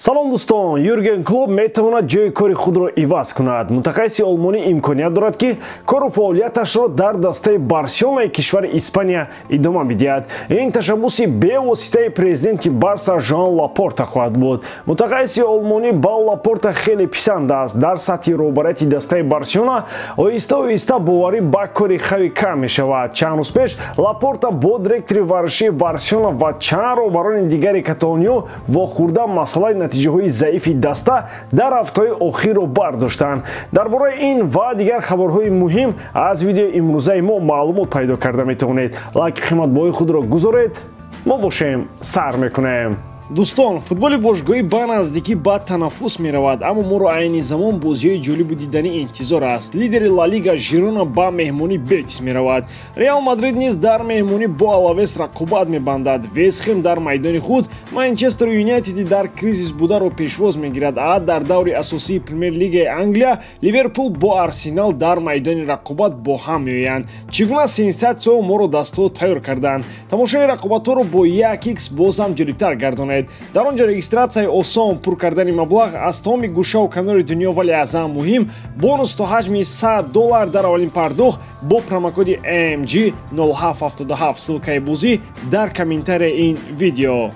Салом, дӯстон! Юрген Клоп метавонад ҷои кори худро иваз кунад. Мутахассиси олмонӣ имконият дорад, ки кору фаъолияташро дар дастаи Барселонаи кишвари Испания идома бидиҳад. Ин ташаббуси бевоситаи президенти Барса Жоан Лапорта хоҳад буд. Мутахассиси олмонӣ ба Лапорта хеле писанд аст. Дар сатҳи роҳбарияти дастаи Барселона оҳиста оҳиста боварӣ ба кори Хави кам мешавад. Чанд рӯз пеш Лапорта бо директори варзишии Барселона ва чанд роҳбарони дигари каталониё вохӯрда, масъалаи натиҷаҳои заифи даста дар ҳафтаҳои охирро бардоштанд. Дар бораи ин ва дигар хабарҳои муҳим аз видеои имрӯзаи мо маълумот пайдо карда метавонед. Лайки қиматбоҳои худро гузоред, мо бошем, сар мекунем. Дӯстон, футболи бошгоҳӣ ба наздикӣ ба танаффус меравад, аммо моро айни замон бозиҳои ҷолибу диданӣ интизор аст. Лидери Ла Лига Жирона ба меҳмонӣ Бетис меравад. Реал Мадрид низ дар меҳмонӣ бо Алавес рақобат мебандад. Вест Хем дар майдони худ Манчестер Юнайтеди дар кризис бударо пешвоз мегирад, а дар даври асосии Премер-лигаи Англия Ливерпул бо Арсенал дар майдони рақобат бо ҳам меоянд. Чӣ гуна сенсатсияҳо моро дастҳо тайёр карданд? Тамошои рақобатҳоро бо 1x боз ҳам ҷолибтар гардонед. Дар он ҷо регистратсияи осон, пур кардани маблағ аз тамоми гӯшаву канори дунё, вале аз ҳам муҳим, бонус то ҳаҷми 100 доллар дар аввалин пардохт бо промокоди AMG 0777. Ссылкаи бозӣ дар комментарияи ин видео.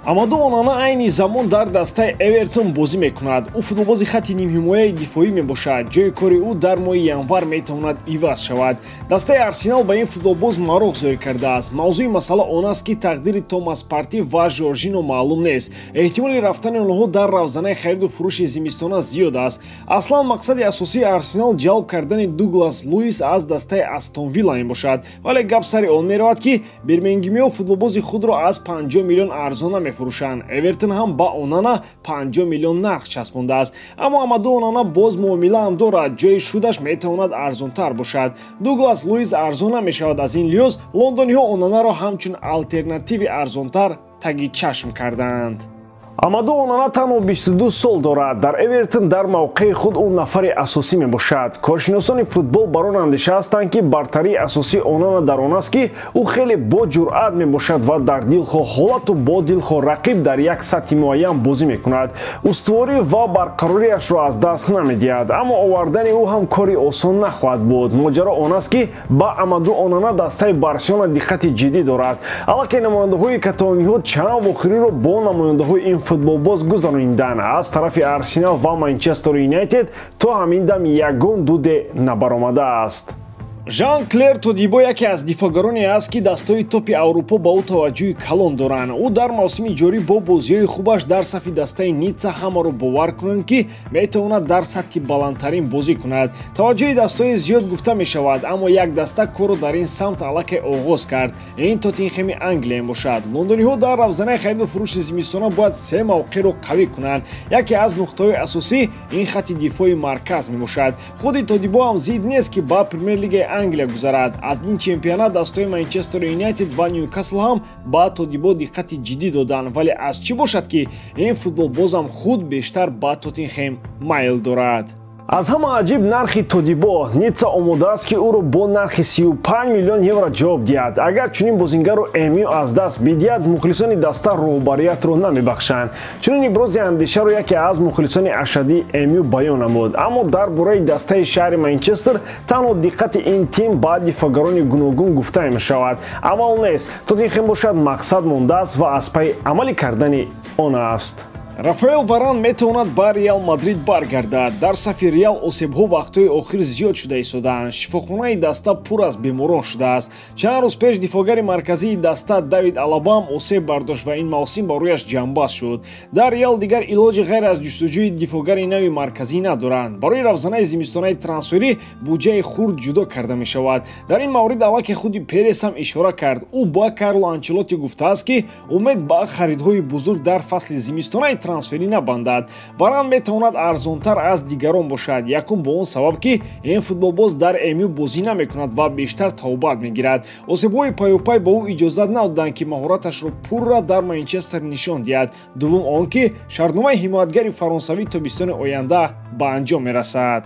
Амаду Онана айни замон дар дастаи Эвертон бозӣ мекунад. Ӯ футболбози хатти нимҳимояи дифоӣ мебошад. Ҷои кори ӯ дар моҳи январ метавонад иваз шавад. Дастаи Арсенал ба ин футболбоз мароқ зоҳир кардааст. Мавзӯи масъала он аст, ки тақдири Томас Парти ва Жоржино маълум нест. Эҳтимоли рафтани онҳо дар равзанаи хариду фурӯши зимистона зиёд аст. Аслан мақсади асосии Арсенал ҷалб кардани Дуглас Луис аз дастаи Астон Вилла мебошад, вале гап сари он меравад, ки бирмингемиҳо футболбози худро аз 50 миллион арзона мефурӯшанд. Эвертон ҳам ба Онана 50 миллион нарх часпондааст, аммо Амаду Онана боз муомила ҳам дорад, ҷои шудаш метавонад арзонтар бошад. Дуглас Луис арзон намешавад. Аз ин лиҳоз лондониҳо Онанаро ҳамчун алтернативи арзонтар таги чашм кардаанд. Амаду Онана танҳо 22 сол дорад. Дар Эвертон дар мавқеи худ ӯ нафари асосӣ мебошад. Коршиносони футбол бар он андеша ҳастанд, ки бартарии асосии Онана дар он аст, ки ӯ хеле бо ҷуръат мебошад ва дар дилхоҳ ҳолату бо дилхоҳ рақиб дар як сатҳи муайян бозӣ мекунад. Устуворӣ ва барқарориашро аз даст намедиҳад, аммо овардани ӯ ҳам кори осон нахоҳад буд. Моҷаро он аст, ки ба Амаду Онана дастаи Барселона диққати ҷиддӣ дорад. Аллакай намояндаҳои каталониҳо чанд вохӯриро бо намояндаҳои ин футболбоз гузаронидан. Аз тарафи Арсенал ва Манчестер Юнайтед то ҳамин дам ягон дуде набаромадааст. Жан Клер Тодибо яке аз дифоъгароне аст, ки дастҳои топи Аврупо ба ӯ таваҷҷӯҳи калон доранд. Ӯ дар мавсими ҷорӣ бо бозиҳои хубаш дар сафи дастаи Ницца ҳамаро бовар кунанд, ки метавонад дар сатҳи баландтарин бозӣ кунад. Таваҷҷӯҳи дастҳои зиёд гуфта мешавад, аммо як даста корро дар ин самт аллакай оғоз кард. Ин Тоттенхеми Англия мебошад. Лондониҳо дар равзанаи хариду фурӯши зимистона бояд се мавқеъро қавӣ кунанд. Яке аз нуқтаҳои асосӣ ин хатти дифои марказ мебошад. Худи Тодибо ҳам зид нест, ки ба Премер-лигаи Англия гузарад. Аз ин чемпионат дастҳои Манчестер Юнайтед ва Ньюкасл ҳам ба Тодибо диққати ҷиддӣ доданд, вале аз чӣ бошад, ки ин футболбозам худ бештар ба Тоттенхем майл дорад. Аз ҳама аҷиб нархи Тодибо. Ницца омода аст, ки ӯро бо нархи 35 миллион евро ҷавоб диҳад. Агар чунин бозингарро МЮ аз даст бидиҳад, мухлисони даста роҳбариятро намебахшанд. Чунин ибрози андешаро яке аз мухлисони ашаддии МЮ баён намуд. Аммо дар бораи дастаи шаҳри Манчестер танҳо диққати ин тим ба дифоъгарони гуногун гуфта мешавад. Амал нест, Тоттенхем бошад, мақсад мондааст ва аз пайи амалӣ кардани он аст. Рафаэл Варан метавонад ба Реал Мадрид баргардад. Дар сафи Реал осебҳо вақтҳои охир зиёд шуда истодаанд. Шифохонаи даста пур аз беморон шудааст. Чанд рӯз пеш дифоъгари марказии даста Давид Алабам осеб бардошт ва ин мавсим барояш ҷанбаст шуд. Дар Реал дигар илоҷи ғайр аз ҷустуҷӯи дифоъгари нави марказӣ надоранд. Барои равзанаи зимистонаи трансферӣ буҷаи хурд ҷудо карда мешавад. Дар ин маврид аллакай худи Перес ҳам ишора кард. Ӯ ба Карло Анчелотти гуфтааст, ки умед ба харидҳои бузург дар фасли зимистонаи трансферӣ набандад. Варан метавонад арзонтар аз дигарон бошад. Якум бо он сабаб, ки ин футболбоз дар МЮ бозӣ намекунад ва бештар тавбат мегирад. Осебҳои паёпай ба ӯ иҷозат надоданд, ки маҳораташро пурра дар Манчестер нишон диҳад. Дуввум он ки шартномаи ҳимоятгари фаронсавӣ тобистони оянда ба анҷом мерасад.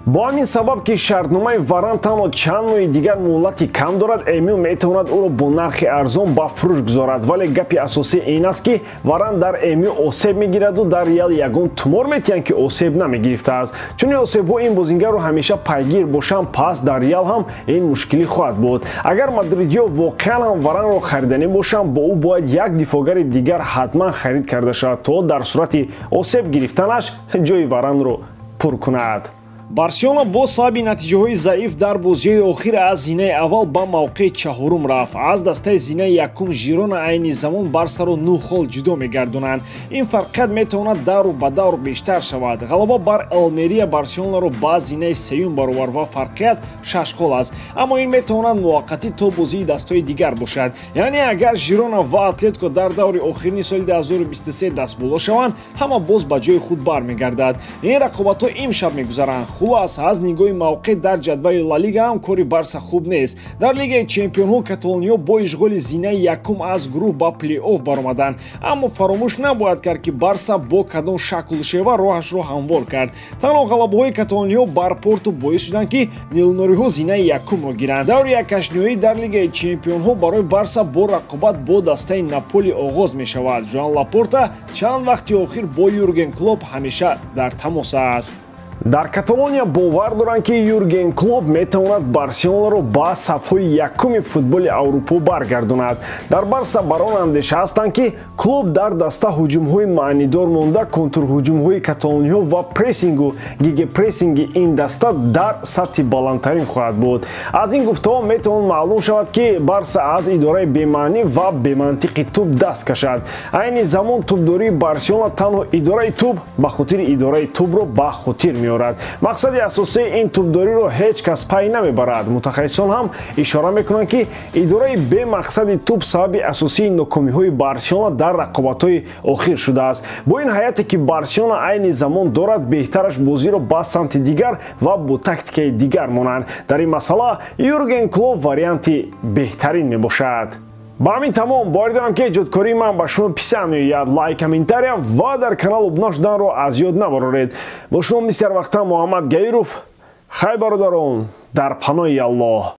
Бо ҳамин сабаб, ки шартномаи Варан танҳо чанд моҳи дигар муҳлати кам дорад, МЮ метавонад ӯро бо нархи арзон ба фурӯш гузорад. Вале гапи асосӣ ин аст, ки Варан дар МЮ осеб мегираду дар Реал ягон тумор метиҳанд, ки осеб намегирифтааст. Чунин осебҳо ин бозингарро ҳамеша пайгир бошанд, пас дар Реал ҳам ин мушкилӣ хоҳад буд. Агар мадридиё воқеан ҳам Варанро хариданӣ бошанд, бо ӯ бояд як дифоъгари дигар ҳатман харид карда шавад, то дар сурати осеб гирифтанаш ҷои Варанро пур кунад. Барселона бо сабаби натиҷаҳои заиф дар бозиҳои охир аз зинаи аввал ба мавқеи чаҳорум рафт. Аз дастаи зинаи якум Жирона айни замон Барсаро 9 хол ҷудо мегардонанд. Ин фарқият метавонад давру ба давр бештар шавад. Ғалаба бар Алмерия Барселонаро ба зинаи сеюм баровард ва фарқият 6 хол аст. Аммо ин метавонад муваққатӣ то бозии дастҳои дигар бошад. Яъне агар Жирона ва Атлетико дар даври охирини соли 2023 дастболо шаванд, ҳама боз ба ҷои худ бармегардад. Ин рақобатҳо имшаб мегузаранд. Хулас, аз нигоҳи мавқеъ дар ҷадвали Ла Лига ҳам кори Барса хуб нест. Дар Лигаи Чемпионҳо каталониҳо бо ишғоли зинаи якум аз гурӯҳ ба плей-офф баромаданд. Аммо фаромӯш набояд кард, ки Барса бо кадом шаклу шева роҳашро ҳамвор кард. Танҳо ғалабаҳои каталониҳо бар Порту боис шуданд, ки нилнориҳо зинаи якумро гиранд. Даври яккашниҳоӣ дар Лигаи Чемпионҳо барои Барса бо рақобат бо дастаи Наполи оғоз мешавад. Жоан Лапорта чанд вақти охир бо Юрген Клоп ҳамеша дар тамос аст. Дар Каталония бовар доранд, ки Юрген Клоп метавонад Барселонаро ба сафҳои якуми футболи Аврупо баргардонад. Дар Барса бар он андеша ҳастанд, ки Клоп дар даста ҳуҷумҳои маънидор монда, контрҳуҷумҳои каталониҳо ва прессингу гегепрессинги ин даста дар сатҳи баландтарин хоҳад буд. Аз ин гуфтаҳо метавон маълум шавад, ки Барса аз идораи бемаънӣ ва бемантиқи тӯб даст кашад. Айни замон тӯбдории Барселона танҳо идораи тӯб ба хотири идораи тӯбро ба хотир меорад. Мақсади асосии ин тӯбдориро ҳеҷ кас пай намебарад. Мутахассисон ҳам ишора мекунанд, ки идораи бемақсади тӯб сабаби асосии нокомиҳои Барселона дар рақобатҳои охир шудааст. Бо ин ҳайате, ки Барселона айни замон дорад, беҳтараш бозиро ба самти дигар ва бо тактикаи дигар монанд. Дар ин масъала Юрген Клоп варианти беҳтарин мебошад. Ба ҳамин тамом. Боварӣ дорам, ки эҷодкории ман ба шумо писанд меояд. Лайк, комментария ва дар канал обуна шуданро аз ёд набароред. Бо шумо мисли ҳар вақта Муҳаммад Гаиров. Хай, бародарон, дар паноҳи Аллоҳ.